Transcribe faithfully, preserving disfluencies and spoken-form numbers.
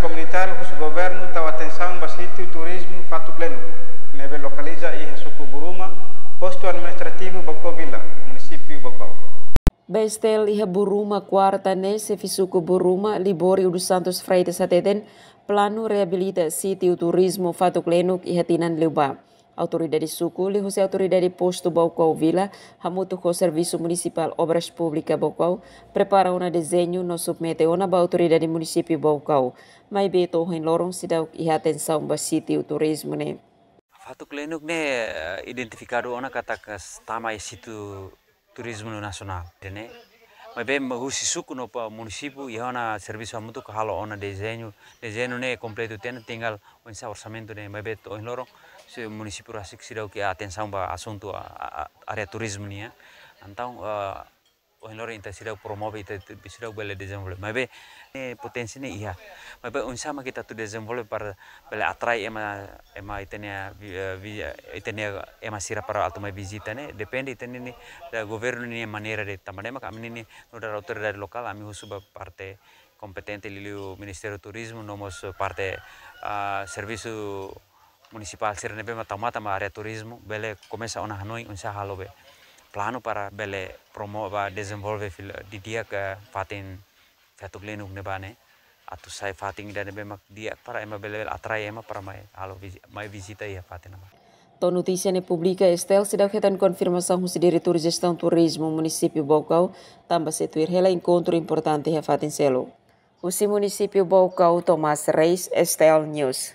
Komunitáriu husu governu tau atensaun ba sítiu turizmu Fatuk Lenuk, ne'ebé lokaliza iha suku Buruma, postu administrativu Baucau Vila, munisípiu Baucau. Ba STL iha Buruma, kuarta ne'e, xefe suku Buruma, Libório dos Santos Freitas hateten, planu reabilita sítiu turizmu Fatuk Lenuk iha tinan liubá. Autoridade suku, liuhusi autoridade postu Baucau Vila, hamutuk ho Servisu Munisipál Obras Públikas Baucau, prepara ona dezeñu no submete ona ba autoridade munisípiu Baucau. Maibé to'o ohin loron seidauk iha atensaun ba sítiu turizmu ne'e. Fatuk Lenuk ne'e, eh, identifikadu ona katak tama iha sítiu turizmu nasionál, ne'e. Maibé husi suku no ba munisípiu iha ona servisu hamutuk halo ona dezeñu, dezeñu ne'e kompletu tiha ona, tinggal oinsá orsamentu ne'e, maibé to'o ohin loron, se munisípiu rasik seidauk iha atensaun ba asuntu a, a, a, área turizmu nian. Entaun, eh, ohin loron ita seidauk promove, ita, ita seidauk bele dezenvolve. Maibé, eh, potensi ne'e iha. Maibé oinsá mak ita atu dezenvolve para bele atrai ema, ema ita-nia, vi-, eh, vi-, ita-nia ema sira para atu mai vizita ne'e, depende ita-nia, nia, da governu nia maneira de'it, tanba ne'e mak ami-nia, nu'udar autoridade lokál, ami husu ba parte kompetente liuliu Ministériu Turizmu, no mós parte, ah, servisu munisipál sira ne'ebé mak tau matan ba área turizmu, bele komesa ona hanoin oinsá halo be planu para bele promove ba dezenvolve fila didi'ak, eh, fatin Fatuk Lenuk ne'ebá ne'e, atu sai fatin ida ne'ebé mak di'ak para ema bele, bele atrai ema para mai halo vizi-, mai vizita iha fatin ne'ebá. To'o notísia ne'e publika, STL seidauk hetan konfirmasaun husi Diretór Jestaun Turizmu Munisípiu Baucau, tanba sei tuir hela enkontru importante iha fatin seluk. Husi Munisípiu Baucau, Tomás Reis, STL News.